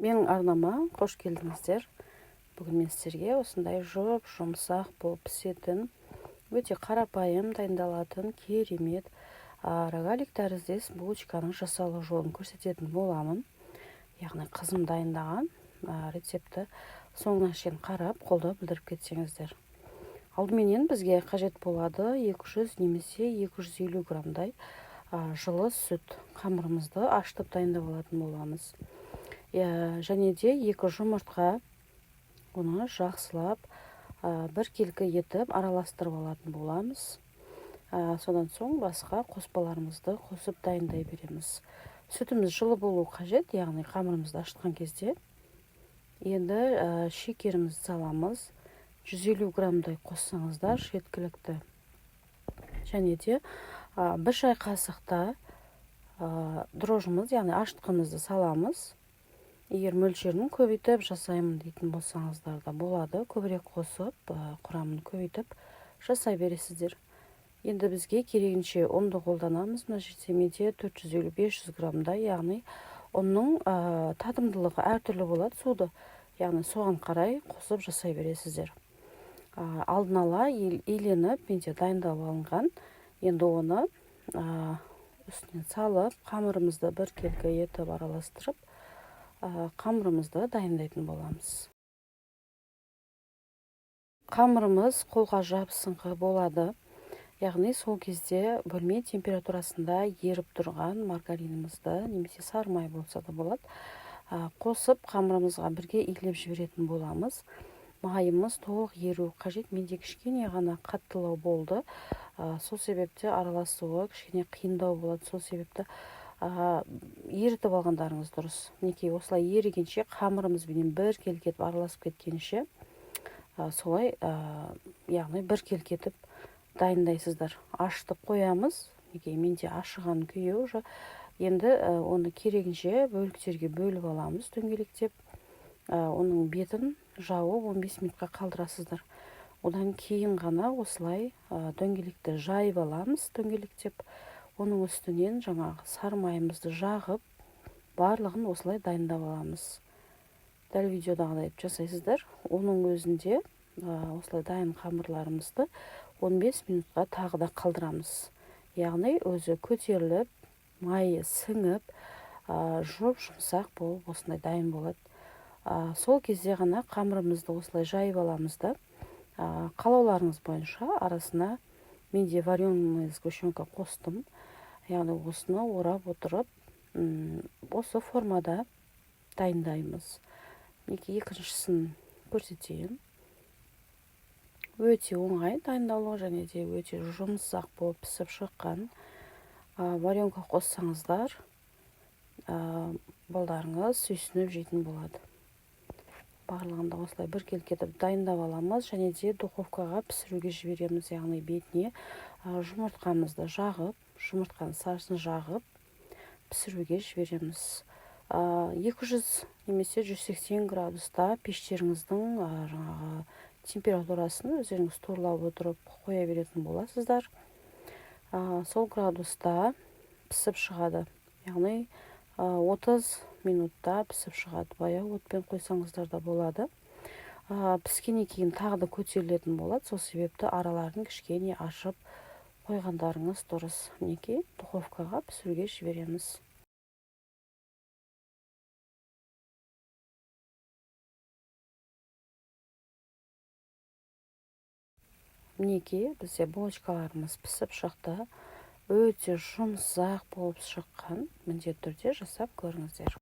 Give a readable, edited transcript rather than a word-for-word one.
Менің арнама қош келдіңіздер. Бүгін мен сіздерге осындай жұп-жұмсақ болып пісетін, өте қарапайым дайындалатын керемет рогалик тәріздес булочканың жасалу жолын көрсететін боламын. Яғни қызым дайындаған рецепті соңына шейін қарап, қолдау білдіріп кетсеңіздер. Алдыменен бізге қажет болады 200 немесе 250 граммдай жылы сүт. Қамырымызды ашытып дайындап алатын боламыз. Және де 2 жұмыртқа, оны жақсылап біркелкі етіп араластырып алатын боламыз. Содан соң басқа қоспаларымызды қосып дайындай береміз. Сүтіміз жылы болу қажет, яғни қамырымызды ашытқан кезде. Енді шекерімізді саламыз. 150 граммдай қоссаңыздар жеткілікті. Және де 1 шай қасықта дрожжымыз, яғни ашытқымызды саламыз. Егер мөлшерін көбейтіп жасаймын дейтін болсаңыздар да болады, көбірек қосып, құрамын көбейтіп жасай бересіздер. Енді бізге керегінше ұнды қолданамыз. Мына жерде менде 450-500 граммдай, яғни ұнның татымдылығы әртүрлі болады суды, яғни соған қарай қосып жасай бересіздер. Алдын ала иленіп, менде дайындалып алынған. Енді оны үстінен салып, қамырымызды біркелкі етіп араластырып, қамырымызды дайындайтын боламыз. Қамырымыз қолға жабысыңқы болады. Яғни сол кезде бөлме температурасында еріп тұрған маргаринімізді немесе сары май болса да болады, қосып қамырымызға бірге илеп жіберетін боламыз. Майымыз толық еру қажет. Менде кішкене ғана қаттылау болды. Сол себепті араласуы кішкене қиындау болады. Сол себепті ерітіп алғандарыңыз дұрыс. Мінекей, осылай ерігенше, қамырымызбенен біркелкі етіп араласып кеткенше, солай, яғни біркелкі етіп дайындайсыздар. Ашытып қоямыз. Мінекей, менде ашыған күйі уже. Енді оны керегінше бөліктерге бөліп аламыз дөңгелектеп. Оның бетін жауып 15 минутқа қалдырасыздар. Одан кейін ғана осылай дөңгелекті жайып аламыз дөңгелектеп. Оның үстінен жаңағы сары майымызды жағып, барлығын осылай дайындап аламыз. Дәл видеодағыдай етіп жасайсыздар. Оның өзінде осылай дайын қамырларымызды 15 минутқа тағы да қалдырамыз. Яғни өзі көтеріліп, майы сіңіп, жұп-жұмсақ болып осындай дайын болады. Сол кезде ғана қамырымызды осылай жайып аламыз да, қалауларыңыз бойынша арасына менде вареный сгущенка қостым. Яғни осыны орап отырып, осы формада дайындаймыз. Мінекей, екіншісін көрсетейін. Өте оңай дайындалу және де өте жұмсақ болып пісіп шыққан. Варенка қоссаңыздар, балдарыңыз сүйсініп жейтін болады. Барлығын да осылай біркелкі етіп дайындап аламыз және де духовкаға пісіруге жібереміз. Яғни бетіне жұмыртқамызды жағып, жұмыртқаның сарысын жағып пісіруге жібереміз. 200 немесе 180 градуста пештеріңіздің жаңағы температурасын өздеріңіз турлап отырып қоя беретін боласыздар. Сол градуста пісіп шығады. Яғни 30 минутта пісіп шығады. Баяу отпен қойсаңыздар да болады. Піскеннен кейін тағы да көтерілетін болады. Сол себепті араларын кішкене ашып қойғандарыңыз дұрыс. Мінекей, духовкаға пісіруге жібереміз. Мінекей, бізде булочкаларымыз пісіп шықты. Өте жұмсақ болып шыққан. Міндетті түрде жасап көріңіздер.